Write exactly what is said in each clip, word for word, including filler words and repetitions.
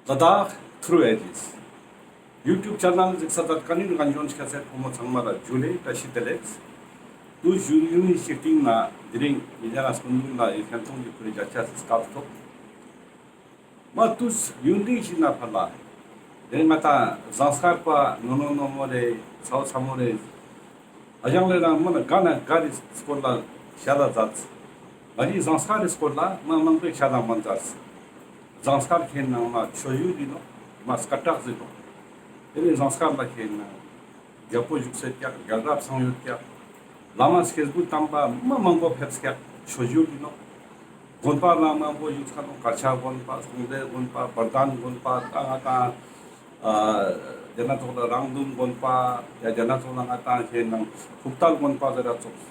ལ་དྭགས་ཐྲུ་ཨེ་ཇིས་ཡུ་ཊུབ་ཆེ་ནལ་གཟིགས་ས་མཛད་མཁན་ནི་རྒན་གཞོན་སྐྱ་སེར་ཕོ་མོ་ཚང་མ་ལ་ཇུ་ལེ་བཀྲ་ཤིས་བདེ་ལེགས། ཏུས་ཡུན་རིང་ཞིག་རྟིང་ནེ་དེ་རིང་ཉེ་རང་ངི་སྐུ་མདུན་ལ་ཡི་མཚན་མཐོང་གི་ཁུར་མཇལ་ཆ་སི་སྐབས་ཐོབ། མ་ཏུས་ཡུན་རིང་ཞིག་ནེ་ཕར་ལ་དེ་ང་ཏང་ཟངས་དཀར་པ་ནོ་ནོ་ནོ་མོ་རེ་ཚ་བོ་ཚ་མོ་རེ་ཨ་ཞང་ལེ་རང་མ་ན་ག་ན་ག་རི་སྐོར་ལ་ཤད་ལ་མཛད། ང་ཞའི་ཟངས་དཀར་རི་སྐོར་ལ་མ་མང་པོ་ཤད་ལ་མ་མཛད། ཟངས་དཀར་ཁེན་ན་མ་ཆོས་ཡུལ་ཨིན་ནོག། མ་སྐད་གྲགས་ཨིན་ནོག། དེ་ནེ་ཟངས་དཀར་ལ་ཁེན་ན་རྒྱལ་པོ་བཞུགས་སེ་ཀྱག། རྒྱལ་རབས་ཚང་ཡོད་ཀྱག། བླ་མ་སྐྱེས་བུ་དམ་པ་མ་མང་པོ་ཕེབས་ཀྱག། ཆོས་ཡུལ་ཨིན་ནོག། དགོན་པ་ལ་མང་པོ་བཞུགས་ས་ནོག། གར་ཆག་དགོན་པ། སྟོང་སྡེ་དགོན་པ། བར་ལྡན་དགོན་པ། ད་ང་ཏང་ཨ་དེ་ན་ཙོགས་ལ་རང་འདུན་དགོན་པ། ཡ་དེ་ན་ཙོགས་ལ་ང་ཏང་ཁེན་ན་ཕུག་ཏལ་དགོན་པ་ཟེར་ར་ཙོགས།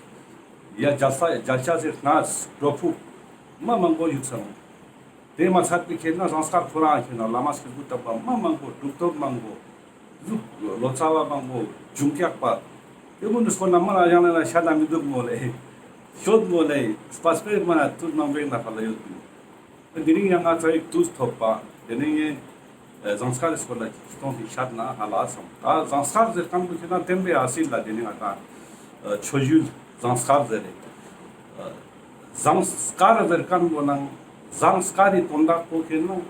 ཡ་མཇལ་ས་མཇལ་ཆ་ཟེར་ན་སྒྲུབ་ཕུག་མ་མང་པོ་བཞུགས་ས་ནོག། དེ་མ་ཚད་པའི་ཁེན་ན་ཟངས་དཀར་ཁོ་རང་ཁེན་ན་བླ་མ་སྐྱེས་བུ་དམ་པ་མ་མང་པོ་གྲུབ་ཐོབ་མང་པོ་ཟུག་ལོ་ཙཱ་བ་མང་པོ་བྱུང་ཀྱག་པ། དེ་ཀུན་ནི་སྐོར་ལ་མ་ལ་ཡང་ན་ཤད་ན་མི་འདུག་མོལ་ལེ། ཤོད་མོལ་ལེ། སྤེ་ར་མ་ན་ཏུས་མང་པོའི་ནེ་ཕར་ལ་ཡོད་དུ། དེ་རིང་ཡང་ང་ཚ་ཡིག་ཏུས་ཐོབ་པ། དེ་ནེ་ངས་ཟངས་དཀར་རི་སྐོར་ལ་ཅིག་སྟོང་ཞིག་ཤད་ན་ཧ་ལ་སམ། ད་ཟངས་དཀར་ཟེར་མཁན་པོ་ཁེན་ན་བསྟན་པའི་ཨ་སིལ་ལ་དེ་ནེ་ང་ཏང་ཆོས་ཡུལ་ཟངས་དཀར་ཟེར་རེ། ཟངས་དཀར་ཟེར་མཁན་པོ་ནང་ཟངས་དཀར་རི་དོན་དག་པོ་ཁེན་ན་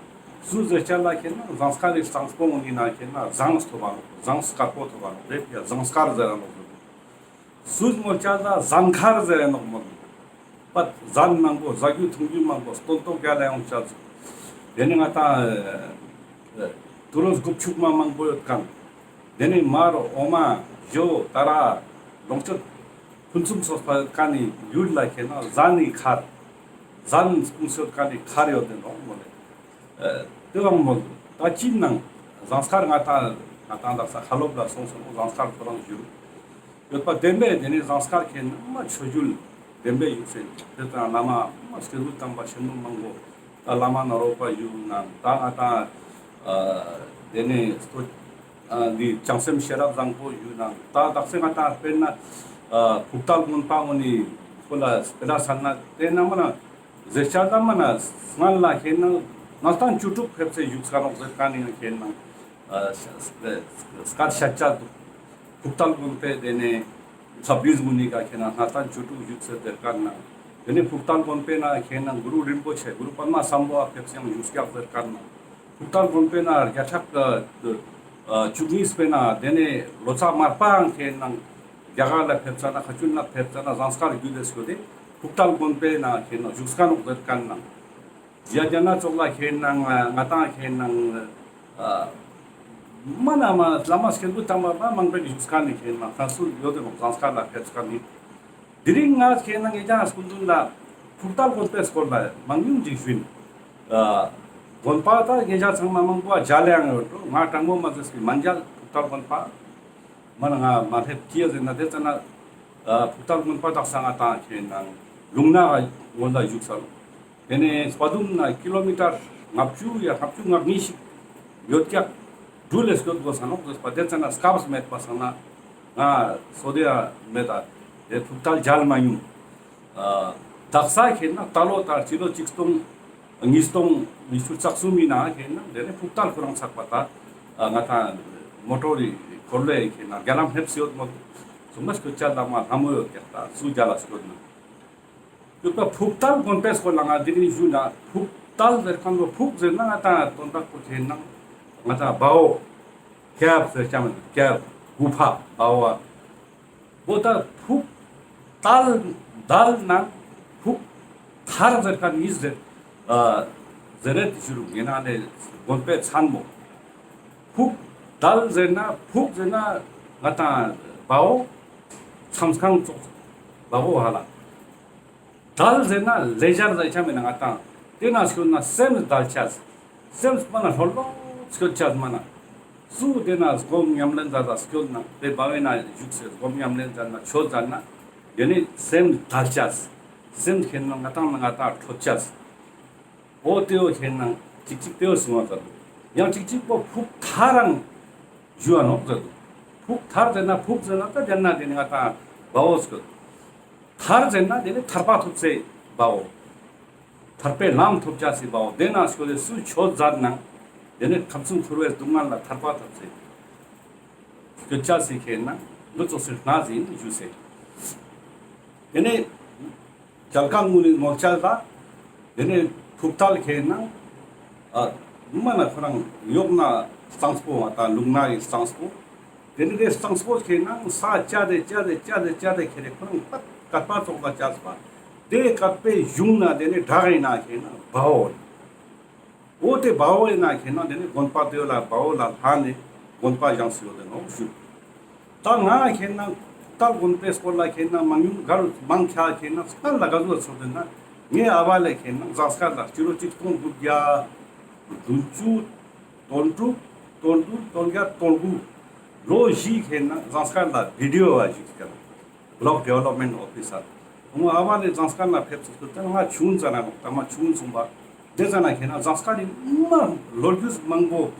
སུ་ཟེར་ཆ་ལ་ཁེན་ན་ཟངས་དཀར་རི་ཟངས་པོ་ངོ་ནི་ན་ཁེན་ན་ཟངས་ཐོབ་བ་ནོག། ཟངས་དཀར་པོ་ཐོབ་བ་ནོག། རེད་ཡ་ཟངས་དཀར་ཟེར་ར་ནོག། སུ་མོལ་ཆ་ལ་ཟངས་དཀར་ཟེར་ར་ནོག་མོལ། པ་ཟན་མང་པོ་ཟ་རྒྱུ་འཐུང་རྒྱུ་མང་པོ་སྟོན་ཐོག་རྒྱལ་ལ་ཡོང་ཆ་ཟིག། དེ་ནེ་ང་ཏང་ཨ་དུ་རོ་སྒུབ་ཆུག་མ་མང་པོ་ཡོད་མཁན། དེ་ནེ་མར་འོ་མ་ཞོ་ཏ་ར་ལོངས་སྤྱོད་ཕུན་སུམ་ཚོགས་པ་ཡོད་མཁན་ནི་ཡུལ་ལ་ཁེན་ན་ཟན་ནི་མཁར། ཟན་སྤུངས་ཡོད་མཁན་ནི་མཁར་ཡོད་དེ་ནོག་མོལ་ལེ། ཨ་དེ་བོ་མོལ། ད་ཅི་ནང་ཟངས་དཀར་ང་ཏང་ང་ཏང་དག་ས་ཧ་ལོབ་ལ་སོང་སོང་ཟངས་དཀར་ཁོ་རང་བཞུགས་ཡོད་པ་བདེན་པའི་དེ་ནེ་ཟངས་དཀར་ཁེན་ན་མ་ཆོས་ཡུལ་བདེན་པའི་ཡུལ་ཟེར། དེ་ཙང་བླ་མ་མ་སྐྱེས་བུ་དམ་པ་ཆེན་པོ་མང་པོ་ད་བླ་མ་ནཱ་རོ་པ་ཡུལ་ནང་ད་ང་ཏང་ཨ་དེ་ནེ་སྟོད་ཨ་འདི་བྱང་སེམས་ཤེས་རབ་བཟང་པོ་ཡུལ་ནང་ད་དག་ས་ང་ཏང་དཔེར་ན་ཨ་ཕུག་ཏལ་དགོན་པ་ངོ་ནི་ཁོ་ལ་དཔེ་ལ་སན་ན་དེ་ན་མ་ན་ཟེར་ཆ་ལ་མ་ན་སྔན་ལ་ཁེན་ན་གནས་སྟངས་བཅུ་དྲུག་ཕེབས་སེ་བཞུགས་ས་ནོག་ཟེར་མཁན་ནི་ཁེན་ན་ཨ་སྐད་ཤད་ཆ་འདུག། ཕུག་ཏལ་དགོན་པའི་དེ་ནེ་ཚ་བིས་མུ་ནི་ག་ཁེན་ན་གནས་སྟངས་བཅུ་དྲུག་བཞུགས་སེ་ཟེར་མཁན་ན་དེ་ནེ་ཕུག་ཏལ་དགོན་པའི་ནང་ཁེན་ན་གུ་རུ་རིན་པོ་ཆེ་གུ་རུ་པདྨ་སམ་བྷ་བ་ཕེབས་སེ་ཡང་བཞུགས་སྐྱག་ཟེར་མཁན་ན། ཕུག་ཏལ་དགོན་པའི་ནང་བརྒྱ་ཕྲག་ཨ་བཅུ་གཉིས་པའི་ནང་དེ་ནེ་ལོ་ཙཱ་མར་པའང་ཁེན་ན་རྒྱ་གར་ལ་ཕེབས་ཙ་ན་ཁ་ཆུན་ལ་ཕེབས་ཙ་ན་ཟངས་དཀར་བརྒྱུད་དེ་སྐྱོད་དེ་ཕུག་ཏལ་དགོན་པའི་ནང་ཁེན་ན་བཞུགས་ས་ནོག་ཟེར་མཁན་ན། ཡ་རྒྱ་ནག་ཙོགས་ལ་ཁེན་ན་ང་ཏང་ཁེན་ན་ཨ་མ་ན་མ་བླ་མ་སྐྱེས་བུ་དམ་པ་མ་མང་པོ་བཞུགས་མཁན་ནི་ཁེན་ན་ཁ་སུ་ཡོད་དེ་ནོག་ཟངས་དཀར་ལ་ཕེབས་མཁན་ནི། དེ་རིང་ང་ཁེན་ན་ངེད་ཅག་སྐུ་མདུན་ལ་ཕུག་ཏལ་དགོན་པའི་སྐོར་ལ་མང་ཉུང་ཅིག་ཞུ་ཡིན། ཨ་དགོན་པ་ད་ངེད་ཅག་ཚང་མ་མང་པོ་མཇལ་ཡང་ཡོད་འགྲོ། ང་དྲང་མོ་མ་ཟེར་སྐྱེ་མ་མཇལ་ཕུག་ཏལ་དགོན་པ། མ་ན་ང་མ་སླེབས་ཀྱི་ཟེར་ན་དེ་ཙ་ན་ཨ་ཕུག་ཏལ་དགོན་པ་དག་ས་ང་ཏང་ཁེན་ན་ལུང་ནག་ངོས་ལ་བཞུགས་ས་ནོག། དེ་ནེ་སྤ་དུམ་ནེ་ཀི་ལོ་མི་ཊར་ལྔ་བཅུ་ཡ་ལྔ་བཅུ་ང་གཉིས་ཤིག་ཡོད་ཀྱག། འགྲུལ་ལས་སྐྱོད་དགོས་ས་ནོག་ཟེར་པ་དེ་ཙ་ན་སྐབས་མེད་པ་སང་ན་ང་སོ་དེ་ཡ་མེད་ད་དེ་ཕུག་ཏལ་མཇལ་མ་མྱོང་། ཨ་དག་ས་ཁེན་ན་ད་ལོ་ད་སྤྱི་ལོ་ཆིག་སྟོང་ཉིས་སྟོང་ཉི་ཤུ་རྩ་གསུམ་མི་ནང་ཁེན་ན་དེ་ནེ་ཕུག་ཏལ་ཁོ་རང་ཚག་པ་ད་ཨ་ང་ཏང་མོ་ཊོ་རི་འཁོར་ལོའི་ཁེན་ན་རྒྱ་ལམ་སླེབས་སེ་ཡོད་མོད་སུ་མ་སྐྱོད་ཆ་ལ་མ་ལྷ་མོ་ཡོད་ཀྱག་ད་སུ་རྒྱ་ལ་སྐྱོད་ན། ཡོད་པ་ཕུག་ཏལ་དགོན་པའི་སྐོར་ལ་ང་དེ་རིང་ཞུ་ན་ཕུག་ཏལ་ཟེར་མཁན་པོ་ཕུག་ཟེར་ན་ང་ཏང་དོན་དག་པོ་ཁེན་ན་ང་ཏང་བའོ་ཀེབ་ཟེར་ཅང་མེད་ཀེབ་གུ་ཕ་བའོ་བ། བོ་ད་ཕུག་ཏལ་དལ་ན་ཕུག་ཐར་ཟེར་མཁན་ཡིན་ཟེར་ཨ་ཟེར་རེད་ཞུ་རུག་ཡིན་ན་ལེ་དགོན་པའི་མཚན་མོ། ཕུག་ཏལ་ཟེར་ན་ཕུག་ཟེར་ན་ང་ཏང་བའོ་མཚམས་ཁང་ཙོགས་བའོ་ཧ་ལ། དལ་ཟེར་ན་ལེ་ཞར་ཟེར་ཆ་མེད་ན་ང་ཏང་དེ་ན་སྐྱོད་ན་སེམས་དལ་ཆས། སེམས་མ་ན་ལྷོད་ལྷོད་སྐྱོད་ཆས་མ་ན། སུ་དེ་ན་སྒོམ་ཉམས་ལེན་མཛད་ད་སྐྱོད་ན་དེ་བའོ་ན་བཞུགས་སེ་སྒོམ་ཉམས་ལེན་མཛད་ན་ཆོས་མཛད་ན་དེ་ནི་སེམས་དལ་ཆས། སེམས་ཁེན་ན་ང་ཏང་ན་ང་ཏང་ཁྲོ་ཆས། འོ་དེ་བོ་ཁེན་ན་ཅིག་ཅིག་དེ་བོ་གསུང་བ་མཛད་འདུག། ཡང་ཅིག་ཅིག་པོ་ཕུག་ཐར་རང་ཞུ་བ་ནོག་མཛད་འདུག། ཕུག་ཐར་ཟེར་ན་ཕུག་ཟེར་ན་ད་དེ་ན་དེ་ནི་ང་ཏང་བའོ་སྐྱོད། ཐར་ཟེར་ན་དེ་ནི་ཐར་པ་ཐོབ་སེ་བའོ། ཐར་པའི་ལམ་ཐོབ་ཆ་སི་བའོ། དེ་ན་སྐྱོད་དེ་སུ་ཆོས་མཛད་ན། དེ་ནས་ཁམས་གསུམ་འཁོར་བའི་སྡུག་བསྔལ་ལ་ཐར་པ་ཐོབ་ཅེས་སྐྱོད་ཅེས་སི་ཁེ་ན་འདི་ཙོགས་སི་གནས་ཨིན་ཞུས་སེ། དེ་ནས་མཇལ་ཁ་ངུ་ནི་ངོ་མཇལ་ལ། དེ་ནས་ཕུག་ཐལ་ཁེ་ན་ཨ་མ་ན་ཁོ་རང་ཡོག་ན་གཙང་པོ་བ་དང་ལུག་ན་ཡི་གཙང་པོ། དེ་ནས་དེ་གཙང་པོ་ཁེ་ན་ས་བཅད་དེ་བཅད་དེ་བཅད་དེ་བཅད་དེ་ཁེ་རེ་ཁོ་རང་ཀ་ཀ་པ་ཙོགས་ལ་བཅད་པ། དེ་ཀ་པའི་གཞུང་ན་དེ་ནས་བྲག་ཨིན་ན་ཁེ་ན་བའོ། འོ་དེ་བའོ་ཨིན་ན་ཁེ་ན་དེ་ནས་དགོན་པ་དེ་ལ་བའོ་ལ་ལྷན་ནས་དགོན་པ་བཞེངས་སེ་ཡོད་དེ་ནོག་ཞུ། ད་ང་ཁེ་ན་ཕུག་ཐལ་དགོན་པའི་སྐོར་ལ་ཁེ་ན་མང་ཉུང་ག་རུ་མང་ཆེ་ཁེ་ན་སྔར་ལ་ག་ཟུག་ཚོར་དེ་ན་ངའི་ཨ་བ་ལེ་ཁེ་ན་ཟངས་དཀར་ལ་སྤྱི་ལོ་ཆིག་སྟོང་དགུ་བརྒྱ་བདུན་ཅུ་དོན་དྲུག་དོན་བདུན་དོན་བརྒྱད་དོན་དགུ་ལོ་བཞི་ཁེ་ན་ཟངས་དཀར་ལ་བི་ཌི་ཨོ་བ་ཞིག་ཀྱང་། Block Development Officer། ཁོང་ཨ་བ་ལེ་ཟངས་དཀར་ན་ཕེབས་སུ་སྐུལ་ཏེ་ང་ཆུང་ཙ་ན་ནོག་ད་མ་ཆུང་སོང་པ། དེ་ཙ་ན་ཁེ་ན་ཟངས་དཀར་ནི་མ་ལོ་རྒྱུས་མང་པོ་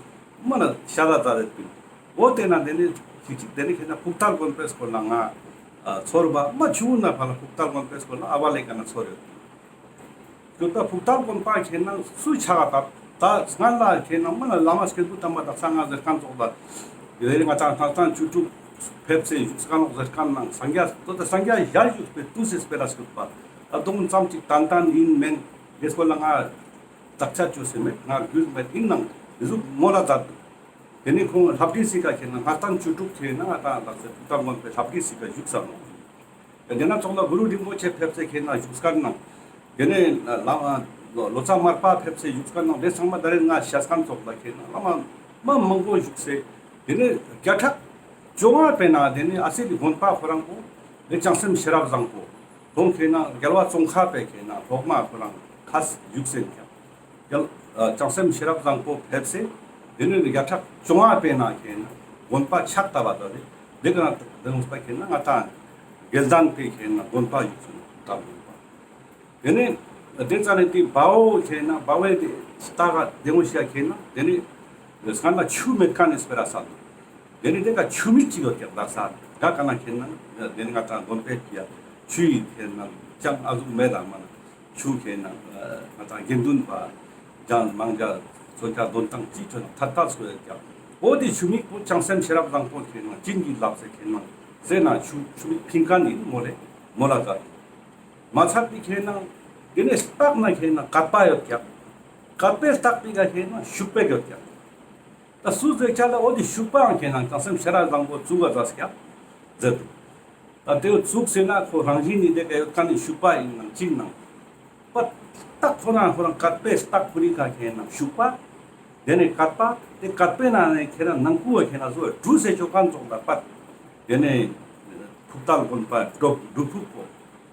མ་ན་ཤ་ད་ཙ་རེད་པིན། འོ་དེ་ན་དེ་ནི་ཅིག་ཅིག་དེ་ནི་ཁེ་ན་ཕུག་ཐལ་དགོན་པའི་སྐོར་ལ་ང་ཚོར་བ་མ་ཆུང་ན་ཕ་ལ་ཕུག་ཐལ་དགོན་པའི་སྐོར་ལ་ཨ་བ་ལེ་ཀ་ན་ཚོར་ཡོད། སྐྱོད་པ་ཕུག་ཐལ་དགོན་པ་ཁེ་ན་སུ་ཆགས་ད་ད་སྔར་ལ་ཁེ་ན་མ་ན་བླ་མ་སྐྱེས་བུ་དམ་པ་དག་ས་ང་ཟེར་ཁན་ཙོགས་ལ་ཡོད་རེ་ང་ཏང་ཐང་ཐང་བཅུ་དྲུག་ཕེབས་སེ་བཞུགས་ཁན་ནོག་ཟེར་ཁན་ནང་སངས་རྒྱས་ཏོ་ད་སངས་རྒྱས་ཞལ་བཞུགས་པའི་དུས་སུ་སྤེ་ར་སྐྱོད་པ་ད་དུང་ཙམ་ཅིག་ཏན་ཏན་ཨིན་མེན་དེ་སྐོར་ལ་ང་དག་ཆ་བཅོས་སེ་མེད་ང་རྒྱུས་མེད་ཨིན་ནང་དེ་ཟུག་མོལ་ལ་མཛད་འདུག་དེ་ནི་ཁོང་ལྷ་བྲིས་སི་ཀ་ཁེ་ན་ང་ཏང་བཅུ་དྲུག་ཁེ་ན་ང་ཏང་དག་ས་ཕུག་ཐལ་དགོན་པའི་ལྷ་བྲིས་སི་ཀ་བཞུགས་ས་ནོག་དེ་ན་ཙོགས་ལ་གུ་རུ་རིན་པོ་ཆེ་ཕེབས་སེ་ཁེ་ན་བཞུགས་སྒར་ནང་། དེ་ནས་ལ་ལོ་ཙཱ་མར་པ་ཕེབས་སེ་བཞུགས་སྒར་ནང་དེ་ཚང་མ་ད་རེས་ང་ཤ་སྐམ་ཙོགས་ལ་ཁེ་ན་བླ་མ་མ་མང་པོ་བཞུགས་སེ། དེ་ནས་བརྒྱ་ཕྲག་བཅོ་ལྔ་པའི་ནང་དེ་ནས་ཨ་སི་ལི་དགོན་པ་ཁོ་རང་པོ་དེ་བྱང་སེམས་ཤེས་རབ་བཟང་པོ་ཁོང་ཁེ་ན་རྒྱལ་བ་ཙོང་ཁ་པའི་ཁེ་ན་སློབ་མ་ཁོ་རང་ཁ་བཞུགས་སེ་ཡང་། ཡང་བྱང་སེམས་ཤེས་རབ་བཟང་པོ་ཕེབས་སེ། དེ་ནས་བརྒྱ་ཕྲག་བཅོ་ལྔ་པའི་ནང་ཁེ་ན་དགོན་པ་ཕྱག་བཏབ་པ་དང་དེ་ཀ་ན་དེ་ནས་པ་ཁེ་ན་ང་ཏང་དགེ་ལྡན་པའི་ཁེ་ན་དགོན་པ་ཡོད་ཚུལ་དང་དགོན་པ། དེ་ནས་དེ་ཙ་ནས་དེ་བའོ་ཁེ་ན་བའོའི་དེ་ལྟ་ག་དེ་ངོ་ཤེས་ཁེ་ན་དེ་ནས་སྔར་ན་ཆུ་མེད་ཁན་ནི་སྤེ་ར་ས་དེ་ནས་དེ་ཀ་ཆུ་མིག་ཅིག་ཡོད་ཀྱག་ད་ས་ག་ཀ་ན་ཁེ་ན་དེ་ནས་ང་ཏང་དགོན་པའི་ཕི་ཡ་ཆུ་ཡི་ཁེ་ན་ཅང་ཨ་ཟུག་མེད་ལ་མ་ན། ཆུ་ཁེ་ན་ང་ཏང་དགེ་འདུན་པ་ཅང་མང་ཇ་ཚོ་ཁ་དོན་ཏང་ཅི་ཆོ་ན་ཐད་ཐད་སོ་ཡ་ཀྱག་འོ་དེ་ཆུ་མིག་པོ་བྱང་སེམས་ཤེས་རབ་བཟང་པོ་ཁེ་ན་བྱིན་གྱིས་བརླབས་སེ་ཁེ་ན་ཟེར་ན་ཆུ་ཆུ་མིག་ཕིང་ཁན་ནི་མོ་ལེ་མོ་ལ་ཟ། མ་ཚད་པའི་ཁེ་ན་དེ་ནས་ལྟག་ན་ཁེ་ན་ཀད་པ་ཡོད་ཀྱག་ཀད་པའི་ལྟག་པའི་ཀ་ཁེ་ན་ཤུག་པ་ཡོད་ཀྱག་ད་སུ་ཟེར་ཆ་ལ་འོ་དེ་ཤུག་པའང་ཁེ་ན་བྱང་སེམས་ཤེས་རབ་བཟང་པོ་བཙུགས་པ་ཟ་ཀྱག་ཟེར་འདུག་ད་དེ་བཙུགས་ཟེར་ན་ཁོ་རང་བཞིན་ནི་དེ་ཀ་ཡོད་ཁན་ནི་ཤུག་པ་ཨིན་ནང་ཅིག་ནང་། པ་ལྟག་ཁོ་རང་ཁོ་རང་ཀད་པའི་ལྟག་ཁོ་རི་ཀ་ཁེ་ན་ཤུག་པ། དེ་ནས་ཀད་པ། དེ་ཀད་པའི་ནང་ནས་ཁེ་ན་ནང་ཁུ་བ་ཁེ་ན་བཟོ་བའི་གྲུ་སེ་ཆོ་ཁན་ཙོགས་ལ་པ། དེ་ནས་ཕུག་ཐལ་དགོན་པ་སྒྲུབ་སྒྲུབ་ཕུག་པོ་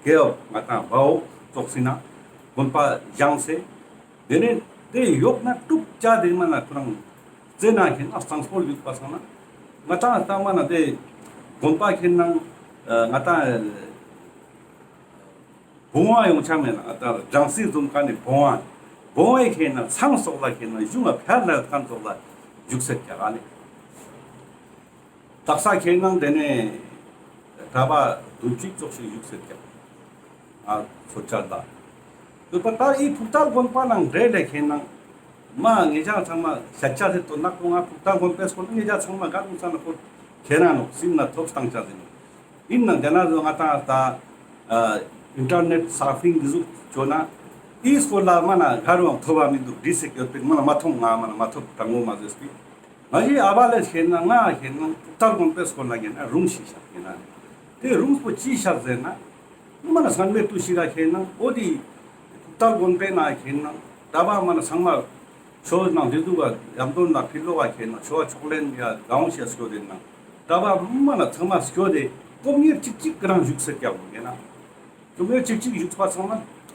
ཀེ་ཡོ་ང་ཏང་བའོ་ཙོགས་སི་ན་དགོན་པ་བཞེངས་སེ། དེ་ནས་དེ་ཡོག་ན་དྲུག་ཅ་དེ་མ་ན་ཁོ་རང་རྩེ་ན་ཁེ་ན་གཙང་པོ་ཡོད་པ་སང་ན་ང་ཏང་ལྟ་མ་ན་དེ་དགོན་པ་ཁེ་ན་ང་ཏང་བོང་བ་ཡོང་ཆ་མེད་ན་ང་ཏང་སྦྲང་རྩི་འཛོམས་ཁན་ནི་བོང་བ་བོང་བའི་ཁེ་ན་ཚང་ཙོགས་ལ་ཁེ་ན་གཞུང་ང་ཕར་ལ་ཡོད་ཁན་ཙོགས་ལ་བཞུགས་སེ་ཀྱག་ཨ་ནི། དག་ས་ཁེ་ན་དེ་ནས་གྲྭ་པ་བདུན་ཅུ་ཙོགས་ཤིག་བཞུགས་སེ་ཀྱག་ང་ཚོ་ཆ་ད། ཡོད་པ་ད་ཨི་ཕུག་ཐལ་དགོན་པ་ནང་འདྲེ་ལེ་ཁེ་ན་མ་ངེད་ཅག་ཚང་མ་ཤ་ཆ་ཟེར་དོ་ནག་པོ་ང་ཕུག་ཐལ་དགོན་པའི་སྐོར་ངེད་ཅག་ཚང་མ་ག་ལུང་ས་ན་ཁོ་ཁེ་ན་ནོག་སིམ་ན་ཐོབ་སྟངས་ཆ་ཟེར་ནོག་ཨིན་ནང་དེ་ན་བཟོ་ང་ཏང་ད་ཨ་ཨིན་ཊར་ནེཊ་སར་ཕིང་འདི་ཟུག་བཅོ་ན་ཨི་སྐོར་ལ་མ་ན་ག་རུའང་ཐོབ་པ་མི་འདུག་འདི་སེ་ཡོད་པའི་མ་ན་མ་མཐོང་ང་མ་ན་མ་ཐོབ་དྲང་མོ་མ་ཟེར་སྤི། ང་ཞི་ཨ་བ་ལེ་ཁེ་ན་ང་ཁེ་ན་ཕུག་ཐལ་དགོན་པའི་སྐོར་ལ་ཁེ་ན་རུང་ཞིག་ཤག་ཁེ་ན་དེ་རུང་པོ་ཅི་ཤག་ཟེར་ན་མ་ན་སྔན་མེ་ཏུ་ཞིག་ག་ཁེ་ན་འོ་དེ་ཕུག་ཐལ་དགོན་པའི་ནང་ཁེ་ན་གྲྭ་པ་མ་ན་ཚང་མ་ཆོས་ནང་འདི་འདུག་ག་ཡམ་དོན་ན་ཕི་ལོག་ག་ཁེ་ན་ཆོས་ཕྱོགས་ལེན་ཡ་གང་ཞིག་སྐྱོད་དེ་ན་གྲྭ་པ་མ་ན་ཚང་མ་སྐྱོད་དེ་སློབ་གཉེར་གཅིག་གཅིག་གི་རང་བཞུགས་སེ་ཀྱག་གོ་ཁེ་ན་སློབ་གཉེར་གཅིག་གཅིག་བཞུགས་པ་ཚང་མ་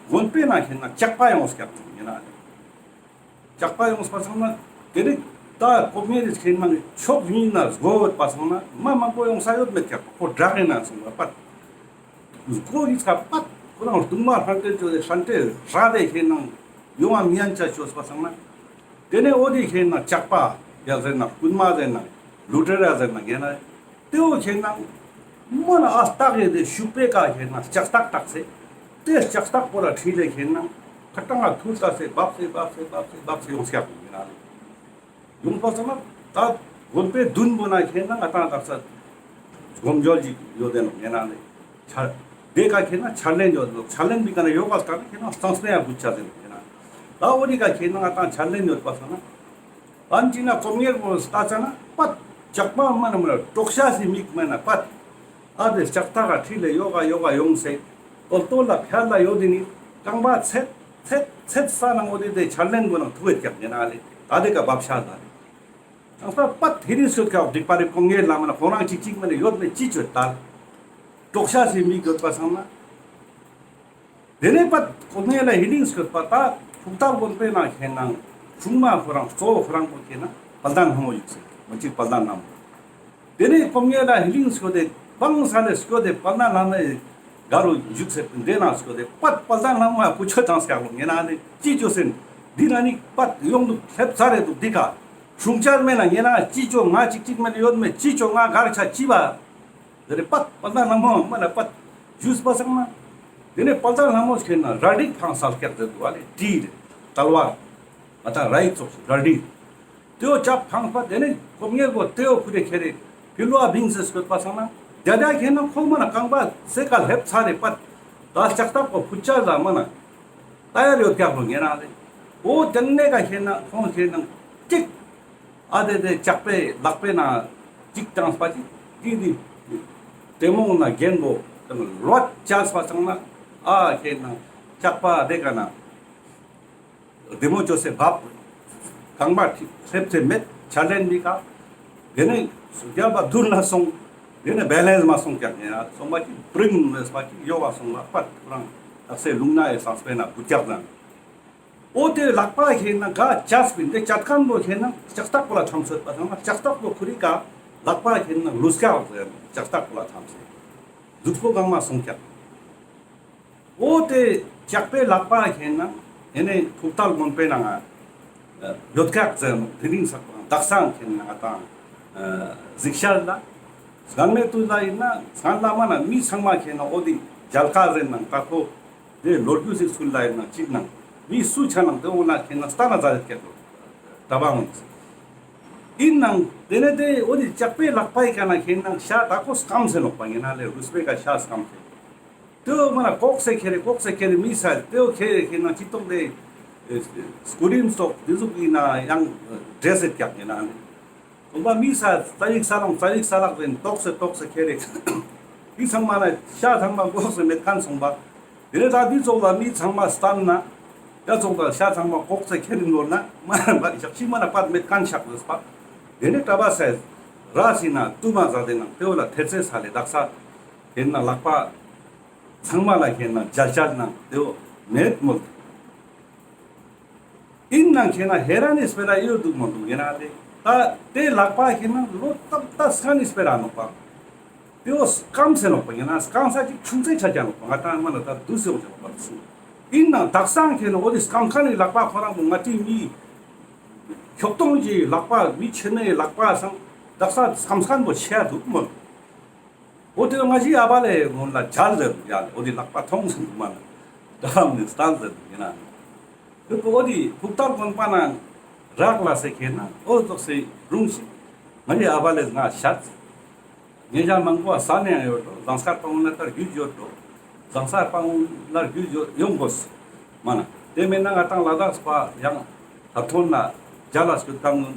དགོན་པའི་ནང་ཁེ་ན་ཇག་པ་ཡོང་སེ་ཀྱག་གོ་ཁེ་ན། ཇག་པ་ཡོངས་པ་སང་ན་དེ་རིགས་ད་ཀོ་མེ་རི་ཁེ་ན་ཕྱོགས་གཉིས་ན་སྒོ་ཡོད་པ་སང་ན་མ་མང་པོ་ཡོང་ས་ཡོད་མེད་ཀྱག་ཁོ་བྲག་ཡིན་ན་སོང་བ་པད། སྒོ་ཡིས་ཁ་པད་ཁོ་རང་གདུང་མ་ཧྲན་ཏེ་ཅོ་དེ་ཧྲན་ཏེ་ར་དེ་ཁེ་ན་ཡོང་བ་མི་ཡན་ཆ་ཅོས་པ་སང་ན་དེ་ནས་འོ་དེ་ཁེ་ན་ཇག་པ་ཡ་ཟེར་ན་རྐུན་མ་ཟེར་ན་ལུ་ཏྲེ་ར་ཟེར་ན་ངེ་ན། ཏེའོ་ཁེ་ན་མོ་ན་ཨ་སྟག་ཡེ་དེ་ཤུག་པའི་ཀ་ཁེ་ན་ལྕགས་སྟག་བཏགས་སེ། ཏེ་ལྕགས་སྟག་པོ་ལ་ཁྲིད་ལེ་ཁེ་ན་ཁ་ཏང་ང་ཐུར་ལྟ་སེ་བབས་སེ་བབས་སེ་བབས་སེ་བབས་སེ་ཡོང་སྐྱག་ཡིན་ན་ལེ། ཡོང་པ་སང་ན་ད་དགོན་པའི་མདུན་པོ་ན་ཁེ་ན་ང་ཏང་དག་ས་སྒོམ་ཇོལ་ཅིག་ཡོད་དེ་ནོག་ཉེ་ན་ལེ། ཆ་དེ་ཀ་ཁེ་ན་ཆར་ལེན་ཡོད་ནོག། ཆར་ལེན་པའི་ཀ་ན་ཡོ་ག་སྐར་ན་ཁེ་ན་གཙང་སྨེ་ཡ་བུ་ཆ་ཟེར་ནོག་ཉེ་ན། ད་འོ་དེ་ཀ་ཁེ་ན་ང་ཏང་ཆར་ལེན་ཡོད་པ་སང་ན། ཨན་ཅི་ན་ཀོམ་ངེར་པོ་ལྟ་ཙ་ན་པད་ཇག་པ་མ་ན་མ་ན་དྲོག་ཤ་སི་མིག་མ་ན་པད། ཨ་དེ་ལྕགས་ཐག་ག་ཁྲིད་ལེ་ཡོ་ག་ཡོ་ག་ཡོང་སེ། ལྟོ་ལྟོ་ལ་ཕྱར་ལ་ཡོད་དེ་ནི་རྐང་པ་ཚེད་ཚེད་ཚེད་ས་ན་འོ་དེ་དེ་ཆར་ལེན་པོ་ན་ཐུག་ཡོད་ཀྱག་ཉེ་ན་ལེ། ད་དེ་ཀ་བབ་ཤ་ལ་ལེ། ཨ་ས་པད་ཧེ་རིང་སོད་ཀྱག་འགྲིག་པ་རེ་ཀོམ་ངེར་ལ་མ་ན་ཁོ་རང་ཅིག་ཅིག་མ་ན་ཡོད་མེད་ཅི་ཅོད་ད། དྲོག་ཤ་སི་མིག་ཡོད་པ་སང་ན། དེ་ནས་པད་ཀོམ་ངེར་ལ་ཧེ་རིང་སྐྱོད་པ་ད་ཕུག་ཐག་དགོན་པའི་ནང་ཁེ་ན་སྲུང་མ་ཁོ་རང་གཙོ་བོ་ཁོ་རང་པོ་ཁེ་ན་དཔལ་ལྡན་ལྷ་མོ་བཞུགས་སེ་མ་གཅིག་དཔལ་ལྡན་ལྷ་མོ། དེ་ནས་ཀོམ་ངེར་ལ་ཧེ་རིང་སྐྱོད་དེ་བང་ས་ལས་སྐྱོད་དེ་དཔལ་ལྡན་ལྷ་མོའི་ག་རུ་བཞུགས་སེ་དེ་ནང་སྐྱོད་དེ་པད་དཔལ་ལྡན་ལྷ་མོ་ཡ་ཀུ་ཆོད་དང་སྐྱག་ལོ་ཉེ་ན་ནི་ཅི་ཅོ་སེན། འདི་ན་ནི་པད་ཡོང་འདུག་སླེབས་ཚར་རེ་འདུག་འདི་ཀ་སྲུང་བཅར་མེད་ན་ཉེ་ན་ཅི་ཅོ་ང་ཅིག་ཅིག་མེད་ཡོད་མེད་ཅི་ཅོ་ང་གར་ཆ་ཅི་བ། དེ་ནས་པད་དཔལ་ལྡན་ལྷ་མོ་མ་ན་པད་བཞུགས་པ་སང་ན། དེ་ནས་དཔལ་ལྡན་ལྷ་མོ་ཁེ་ན་རལ་གྲི་འཕངས་ས་སྐྱག་ཟེར་འདུག་བ་ལེ་གྲི་རེ་དལ་བ། ང་ད་རལ་གྲི་ཙོགས་རལ་གྲི། དེའོ་ཅབ་འཕངས་པ་དེ་ནས་ཀོམ་ངེར་པོ་དེའོ་ཁུ་རེ་ཁེ་རེ་ཕི་ལོ་བ་བིང་སེ་སྐྱོད་པ་སང་ན། རྒྱ་རྒྱ་ཁེ་ན་ཁོ་མ་ན་རྐང་པ་སེ་ཀ་ལྷེབ་ཚར་རེ་པད་ད་ལྕགས་ཐག་པོ་ཕུད་ཅ་ལ་མ་ན། ད་ཡར་ཡོད་ཀྱག་ལོ་ཉེ་རང་རེ། འོ་དེ་ནས་ཀ་ཁེ་ན་ཁོང་ཁེ་ན་ཅིག་ཨ་དེ་དེ་ཇག་པའི་ལག་པའི་ནང་ཅིག་བཏང་པ་ཅིག་དེ་དེ་དེ་མོ་ན་རྒན་པོ་དེ་ལོད་ཅག་པ་སང་ན་ཨ་ཁེ་ན་ཇག་པ་དེ་ཀ་ན་དེ་མོ་ཅོས་སེ་བབ་རྐང་པ་ཁྲིད་སེ་མེད་ཆ་ལེན་མི་ཀ་དེ་ནས་རྒྱབ་པ་དུར་ན་སོང་། དེ་ནས་བེ་ལེན་སི་མ་སོང་ཀྱག་ཉེ་ན་སོང་པ་ཅིག་སྤྲིང་མེད་པ་ཅིག་ཡོ་བ་སོང་ལ་པད་ཁོ་རང་ཨ་སེ་ལུང་ན་ཡེ་སང་སྤེ་ན་བུ་ཀྱག་ན། འོ་དེ་ལག་པ་ཁེ་ན་ག་ཅས་པིན་དེ་ཅད་ཁན་པོ་ཁེ་ན་ལྕགས་ཐག་པོ་ལ་ཐམས་སོད་པ་སང་ན་ལྕགས་ཐག་པོ་ཁུ་རི་ཀ་ལག་པ་ཁེ་ན་ལུས་ཀ་བ་ཟེར་ལྕགས་ཐག་པོ་ལ་ཐམས་སེ་ལུས་པོ་གང་མ་སོང་ཀྱག། འོ་དེ་ཇག་པའི་ལག་པ་ཁེ་ན་ཨེ་ནེ་ཕུག་ཐལ་དགོན་པའི་ནང་ང་ཡོད་ཀྱག་ཟེར་ནོག། དེ་རིང་སག་པ་དག་སང་ཁེ་ན་ང་དང་གཟིགས་ཤར་ལ་སྔན་མའི་དུས་ལ་ཡིན་ན་སྔན་ལ་མ་ན་མི་ཚང་མ་ཁེ་ན་འོ་དེ་མཇལ་ཁ་ཟེར་ནང་ད་ཁོ། དེ་ལོ་རྒྱུས་ཤིག་ཚུལ་ལ་ཡིན་ན་ཅིག་ནང་མི་སུ་ཆ་ནང་དེ་འོ་ན་ཁེ་ན་སྟན་ན་ཛ་རེད་ཀྱག་ལོ། ད་བ་འོང་། ཡིན་ནང་དེ་ནས་དེ་འོ་དེ་ཇག་པའི་ལག་པའི་ཀ་ན་ཁེ་ན་ཤ་ད་ཁོ་སྐམ་སེ་ནོག་པ་ཡིན་ན་ལེ་རུས་པའི་ཀ་ཤ་སྐམ་སེ། དེ་འོ་མ་ན་ལྐོག་སེ་ཁེ་རེ་ལྐོག་སེ་ཁེ་རེ་མི་ས་དེ་འོ་ཁེ་རེ་ཁེ་ན་ཅི་ཏོག་དེ་སྐུ་རིམ་སོགས་དེ་ཟུག་ཡིན་ན་ཡང་འདྲེས་སེ་ཀྱག་ཡིན་ན་ལེ། ཁོང་པ་མི་ས་རྩ་ཡིག་ས་ལང་རྩ་ཡིག་ས་ལག་རེན་ཏོག་སེ་ཏོག་སེ་ཁེ་རེ། དེ་ཚང་མ་ན་ཤ་ཚང་མ་ལྐོག་སེ་མེད་ཁན་སོང་པ། དེ་ནས་ད་དེ་ཙོགས་ལ་མི་ཚང་མ་སྟན་ན། ཡ་ཙོགས་ལ་ཤ་ཚང་མ་ལྐོག་སེ་ཁེ་རེ་ནོར་ན་མ་ན་མ་ཞག་ཅིག་མ་ན་པད་མེད་ཁན་ཆགས་ཡོད་པ། དེ་ནས་གྲྭ་པ་སེ་ར་སི་ན་ཏུ་མ་ཟ་དེ་ནང་དེ་བོ་ལ་ཐེ་ཚེ་ས་ལེ་དག་ས་ཁེ་ན་ལག་པ། ཚང་མ་ལ་ཁེ་ན་མཇལ་མཇལ་ནང་དེ་བོ་མེད་མོད། ཡིན་ནང་ཁེ་ན་ཧེ་ར་ནི་སྤེ་ར་ཡོད་འདུག་མོ་འདུག་ཡིན་ན་ལེ། ད་དེ་ལག་པ་ཁེ་ན་ལོ་ཏབ་ཏ་སང་ནི་སྤེ་ར་ནོག་པ། དེ་བོ་སྐམ་སེ་ནོག་པ་ཡིན་ན་སྐམ་ས་ཅིག་ཆུང་ཚེ་ཆ་ཅ་ནོག་པ་ང་ཏང་མ་ན་ད་དུ་སེ་འོང་ཅ་ནོག་པ་སུ། ཡིན་ནང་དག་སང་ཁེ་ན་འོ་དེ་སྐམ་ཁན་ནི་ལག་པ་ཁོ་རང་པོ་ང་ཏི་མི་ཁྱོག་ཐོང་གི་ལག་པ་མི་ཆེ་ནི་ལག་པ་སང་དག་ས་སྐམ་ཁན་པོ་ཆེ་འདུག་མོ། འོ་དེ་ང་ཞི་ཨ་བ་ལེ་སྔོན་ལ་མཇལ་ཟེར་ཡ་ལེ་འོ་དེ་ལག་པ་ཐོང་ཟེར་མ་ན་ད་མི་སྟན་ཟེར་ཡིན་ན། དེ་འོ་དེ་ཕུག་ཐལ་དགོན་པ་ན་རག་ལ་སེ་ཁེ་ན་འོ་ཙོགས་སེ་རུང་ཞིག་ང་ཞི་ཨ་བ་ལེ་ང་ཤད། ཉེ་ཞ་མང་པོ་ས་ནས་ཡང་ཡོད་དོ་ཟངས་དཀར་སྤང་ལ་ལྟར་རྒྱུས་ཡོད་དོ། ཟངས་དཀར་སྤང་ལ་རྒྱུས་ཡོད་ཡོང་དགོས་མ་ན་དེ་མེད་ན་ང་ཏང་ལ་དྭགས་པ་ཡང་ལྷ་ཐོན་ན་མཇལ་ལ་སྐྱོད་ཁན་ནོ།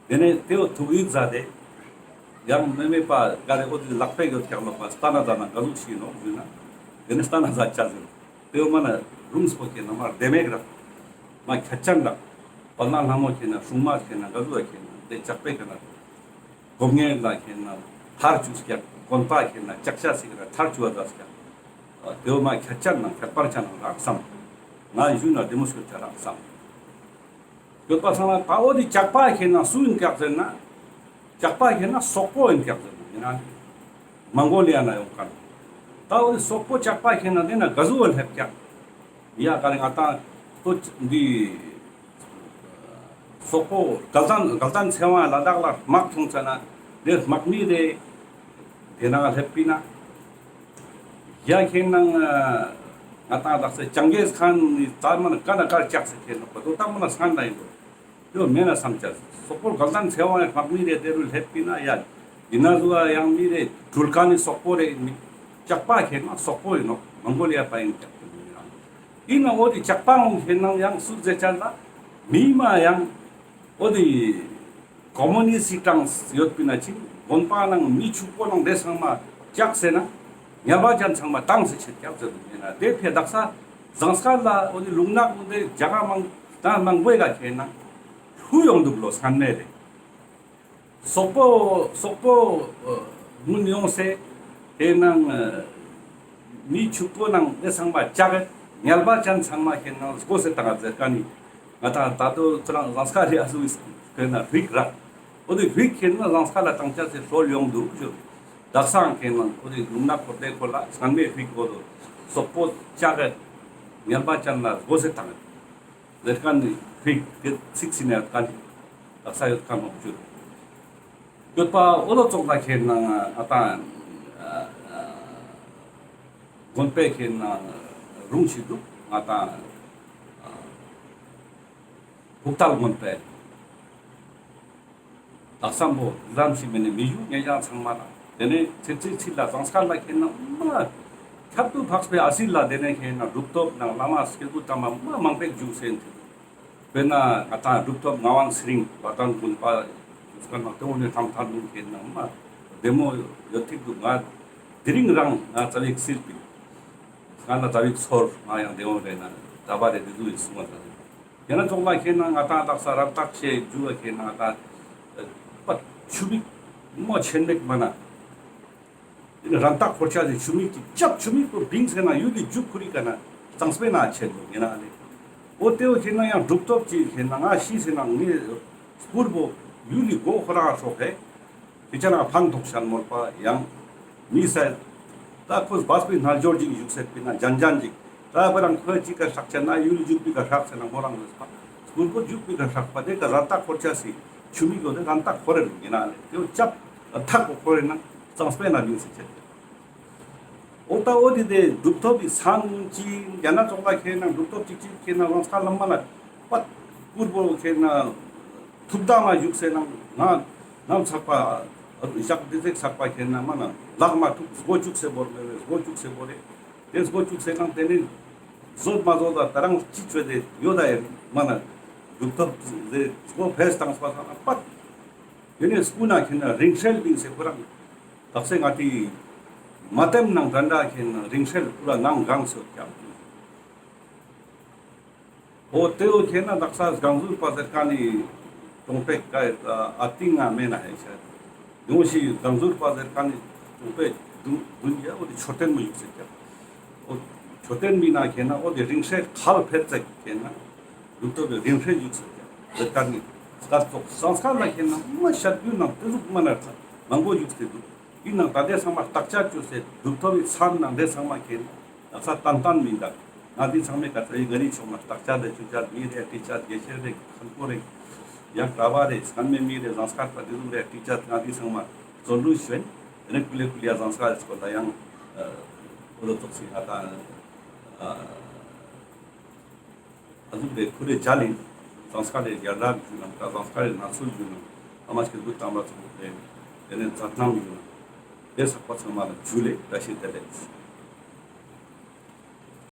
དེ་ནས་དེ་བོ་ཐུག་ཡིག་ཟ་དེ། ཡང་མེ་མེ་པ་ག་རེ་འོ་དེ་ལག་པའི་གོ་ཐག་ལོག་པ་སྟན་ན་ཟ་ན་ག་ཟུག་ཤིག་ནོག་ཟེར་ན། དེ་ནས་སྟན་ན་ཟ་ཆ་ཟེར། དེ་བོ་མ་ན་རུང་སྤོ་ཁེ་ན་མ་བདེ་མེད་རག། མ་ཁྱད་ཅན་རག། དཔལ་ལྡན་ལྷ་མོ་ཁེ་ན་སྲུང་མ་ཁེ་ན་ག་ཟུག་ཁེ་ན་དེ་ཇག་པའི་ཁེ་ན། སྒོམ་ངེས་ལ་ཁེ་ན་ཐར་ཅུག་ཀྱག། དགོན་པ་ཁེ་ན་ལྕགས་ཤ་སི་ཁེ་ན་ཐར་ཅུག་བ་ཟ་ཀྱག། དེ་བོ་མ་ཁྱད་ཅན་ན་ཁྱད་པར་ཅན་ན་རག་སམ། ང་ཞུ་ན་བདེ་མོ་སྐྱོད་ཆ་རག་སམ། ཡོད་པ་སང་ན་ད་འོ་དེ་ཇག་པ་ཁེ་ན་སུ་ཡིན་ཀྱག་ཟེར་ན། ཇག་པ་ཁེ་ན་སོག་པོ་ཡིན་ཀྱག་ཟེར་ན་ཡིན་ན། མོང་གོ་ལི་ཡ་ན་ཡོང་ཁན། ད་འོ་དེ་སོག་པོ་ཇག་པ་ཁེ་ན་དེ་ན་ག་ཟུག་བ་སླེབས་ཀྱག། ཡ་ག་རེ་ང་ཏང་ལྟོ་འདི་སོག་པོ་དགའ་ལྡན་དགའ་ལྡན་ཚེ་དབང་ལ་དྭགས་ལ་དམག་ཐོང་ཙ་ན་དེ་དམག་མི་རེ་དེ་ནང་སླེབས་པིན་ན། ཡ་ཁེ་ན་ང་ཏང་དག་ས་ཅང་གེས་ཁཱན་ནི་ཙ་མ་ན་ཀ་ན་ཀར་ཅག་སེ་ཁེ་ན་པ་དོ་ཏ་མ་ན་སང་ན་ཡིན་དོ། ཡོད་མེད་ན་བསམ་ཆ། སོག་པོ་དགའ་ལྡན་ཚེ་དབང་ཡང་དམག་མི་རེ་དེ་རུ་སླེབས་པིན་ན་ཡ། ཡིན་ན་ཟུ་ཡང་མི་རེ་གྲུལ་ཁན་ནི་སོག་པོ་རེ་མི། ཇག་པ་ཁེན་ན་སོག་པོ་ཡིན་ནོག་མོང་གོ་ལི་ཡ་པ་ཡིན་ཇག་པ་ཡིན་ན། ཡིན་ན་འོ་དེ་ཇག་པ་འོང་ཁེན་ན་ཡང་སུ་ཟེར་ཆ་ལ་མི་མ་ཡང་འོ་དེ་ཀོ་མུ་ནིསྟ་ཀྲང་ཡོད་པིན་ན་ཅིག་དགོན་པ་ནང་མི་ཕྱུག་པོ་ནང་དེ་ཚང་མ་ཇག་ཟེར་ན་ངལ་བ་ཅན་ཚང་མ་བཏང་ཟེར་ཆེད་ཀྱག་ཟེར་དུག་ཡིན་ན་དེ་ཕི་དག་ས་ཟངས་དཀར་ལ་འོ་དེ་ལུང་ནག་འོ་དེ་ཇ་ག་མང་ད་མང་པོའི་ག་ཁེན་ན་ལྷུ་ཡོང་དུག་ལོ་སྔན་མེ་རེ། སོག་པོ་སོག་པོ་ཨ་མུན་ཡོང་སེ་དེ་ནང་ཨ་མི་ཕྱུག་པོ་ནང་དེ་ཚང་མ་ཇག་གི་ངལ་བ་ཅན་ཚང་མ་ཁེན་ན་སྒོ་སེ་བཏང་ཟེར་ཁན་ནི་ང་ཏང་ད་དོ་ཁོ་རང་ཟངས་དཀར་རི་ཨ་ཟུག་ཁེན་ན་རིག་ར། འོ་དེ་རིག་ཁེན་ན་ཟངས་དཀར་ལ་བཏང་ཆ་སེ་ལྷོ་ཡོང་དུག་ཞུ། དག་ས་ཁེན་ན་འོ་དེ་ལུང་ནག་ཁོ་དེ་ཁོ་ལ་སྔན་མེ་རིག་གོ་དོ་སོག་པོ་ཇག་གི་ངལ་བ་ཅན་ལ་སྒོ་སེ་བཏང་། ལེར་ཀ་ནི་ཧིག་ཏེ་ཚིག་སི་ནེ་ཀ་ནི་དག་ས་ཡོད་ཀ་ནོག་ཞུ། ཡོད་པ་འོ་ལོ་ཙོགས་ལ་ཁེན་ན་ཨ་ཏ་དགོན་པའི་ཁེན་ན་རུང་ཞིག་དུག་ང་ཏ་ཕུག་ཏལ་དགོན་པའི། དག་ས་བོ་རམ་ཞིག་མེ་ནེ་མི་ཞུ་ཉེ་ཞང་ཚང་མ་ལ། ཏེ་ནེ་ཚེ་ཚེ་ཚིག་ལ་ཟངས་དཀར་ལ་ཁེན་ན་མ་ཁྱད་དུ་འཕགས་པའི་ཨ་སི་ལ་ཏེ་ནེ་ཁེན་ན་གྲུབ་ཐོབ་ནང་བླ་མ་སྐྱེས་བུ་དམ་པ་མ་མང་པོ་བཞུགས་སེ་ཡིན་ཏེ། དཔེར་ན་ང་ཏང་གྲུབ་ཐོབ་ངག་དབང་ཚེ་རིང་བ་དང་དགོན་པ་ཟངས་དཀར་ནང་ཏེ་བོ་ནེ་ཐམ་ཐམ་ལུང་ཁེན་ན་མ་བདེ་མོ་ཡོད་ཐིག་དུག་ང་དེ་རིང་རང་ང་ཙ་བིག་སིལ་པིན། ང་ལ་ཙ་བིག་ཚོར་ང་ཡང་བདེ་མོ་རེ་ན་ད་བ་རེ་དེ་ཟུག་ཡིན་གསུང་བ་ད། ཡང་ན་ཙོགས་ལ་ཁེན་ན་ང་ཏང་དག་ས་རབ་བཏགས་ཆེ་རྒྱུ་བ་ཁེན་ན་ང་ཏང་པ་ཆུ་མིག་མོ་ཆེན་མེད་མ་ན། ཡིན་རང་རྟགས་འཁོར་ཆ་ཟེར་ཆུ་མིག་ཅིག་ཅབ་ཆུ་མིག་པོ་བིང་སེ་ན་ཡུལ་ལི་རྒྱུག་ཁུ་རི་ཀ་ན་གཙང་སྤེ་ན་ཆེན་མོ་ཡིན་ན་ཨ་ལེ། འོ་ཏེ་བོ་ཁེན་ན་ཡང་གྲུབ་ཐོབ་ཅིག་ཁེན་ན་ང་ཤི་སེ་ན་ངའི་སྤུར་བོ་ཡུལ་ལི་སྒོ་ཁོ་རང་ཧྲོག་ཧེ། ཁྱེད་ཅག་རང་ཕན་ཐོགས་ཤན་མོལ་པ་ཡང་མི་སེ། ད་ཁོས་སྦས་པའི་རྣལ་འབྱོར་ཅིག་བཞུགས་སེ་པིན་ན་ལྗན་ལྗན་ཅིག་ད་པ་རང་ཁོས་ཅིག་ག་ཧྲག་ཆ་ན་ཡུལ་རྒྱུག་པའི་ག་ཧྲག་ཟེར་ན་མོ་རང་ལས་པ། སྤུར་བོ་རྒྱུག་པའི་ག་ཧྲག་པ་དེ་ག་ར་ད་འཁོར་ཆ་སི་ཆུ་མིག་ཡོད་དེ་རང་ད་འཁོར་རེ་ཡིན་ན་ལེ་ཏེ་བོ་ཅབ་ཐག་གོ་འཁོར་རེ་ན་གཙང་སྤེ་ན་མིན་སེ་ཆེ། འོ་ད་འོ་དེ་དེ་གྲུབ་ཐོབ་ཀྱི་ས་ནུ་ཅི་ཡ་ན་ཙོགས་ལ་ཁེན་ན་གྲུབ་ཐོབ་ཅིག་ཅིག་ཁེན་ན་རང་ས་ལམ་མ་ན་པ་སྤུར་བོ་ཁེན་ན་ཐུབ་ད་མ་བཞུགས་སེ་ན་ང་ནམ་ཚག་པ་ཞག་དེ་ཚེག་ཚག་པ་ཁེན་ན་མ་ན་ལག་མ་ཐུབ་སྒོ་བཅུག་སེ་བོར་མེ་བེ་སྒོ་བཅུག་སེ་བོར་རེ་དེ་སྒོ་བཅུག་སེ་ན་དེ་ནི་བཟོད་མ་བཟོད་ད་ད་རང་ཅི་བཅོས་དེ་ཡོད་ད་ཡེ་མ་ན་གྲུབ་ཐོབ་དེ་སྒོ་ཕེས་བཏང་སོ་ས་ན་པ་དེ་ནི་སྐུ་ན་ཁེན་ན་རིང་བསྲེལ་བིང་སེ་ཁོ་རང་དག་སེ་ང་ཏི་མ་ཏེམ་ནང་དྲན་དྲ་ཁེན་ན་རིང་བསྲེལ་ཁོ་རང་ནང་གང་སོ་ཀྱང་། འོ་ཏེ་བོ་ཁེན་ན་དག་ས་སྒང་ཟུར་པ་ཟེར་ཁན་ནི་གྲོང་པའི་ཀ་ཨ་ཏིང་ང་མེ་ན་ཧེ་ཤ་ཡོང་ཞིག་སྒང་ཟུར་པ་ཟེར་ཁན་ནི་གྲོང་པའི་དུན་དུན་ཡ་འོ་དེ་མཆོད་རྟེན་མི་ཡུག་ཟེར་ཀྱང་། འོ་མཆོད་རྟེན་མི་ན་ཁེན་ན་འོ་དེ་རིང་བསྲེལ་ཁལ་ཕེད་ཙེག་ཁེན་ན་གྲུབ་ཐོབ་པའི་རིང་བསྲེལ་ཡུག་ཟེར་ཀྱང་ཟེར་ཁན་ནི་སྐར་ཚོགས་སང་སྐར་ལ་ཁེན་ན་མ་ཤར་རྒྱུ་ནང་ཏེ་ཟུག་མ་ན་མང་པོ་ཡུག་ཟེར་འདུག་ཡིན་ནང་ད་དེ་ཚང་མ་བརྟག་དཔྱད་བཅོས་སེ་གྲུབ་ཐོབ་པའི་ཚང་ནང་དེ་ཚང་མ་ཁེན་ན་ས་ཏན་ཏན་མིན་ད། ང་དེ་ཚང་མའི་ཀ་ཚ་ཡི་ང་རི་ཆོག་མ་བརྟག་དཔྱད་དེ་ཆུ་ཆ་མི་རེ་ཏི་ཆ་དགེ་ཆེ་རེ་ཁན་པོ་རེ་ཡང་གྲྭ་པ་རེ་སྐམ་མེ་མི་རེ་ཟངས་དཀར་པ་དེ་ཟུག་རེ་ཏི་ཆ་ང་དེ་ཚང་མ་བརྩོན་འགྲུས་ཞུ་ཨིན། དེ་ནས་ཀུ་ལེ་ཀུ་ལེ་ཡ་ཟངས་དཀར་སྐོར་ལ་ཡང་འོ་ལོ་ཙོགས་སི་ང་ད་ཨ་ཟུག་རེ་ཁུ་རེ་མཇལ་ཨིན། ཟངས་དཀར་རི་རྒྱལ་རབས་ཞུ་ན་ད་ཟངས་དཀར་རི་ནང་ཚུལ་ཞུ་ན་ཨ་མ་སྐྱེས་བུ་དམ་པ་ཚོ་རེ་དེ་ནས་མཛད་རྣམ་ཞུ་ན་དེ་ཚག་པ་ཚང་མ་ལ་ཇུ་ལེ་བཀྲ་ཤིས་བདེ་ལེགས།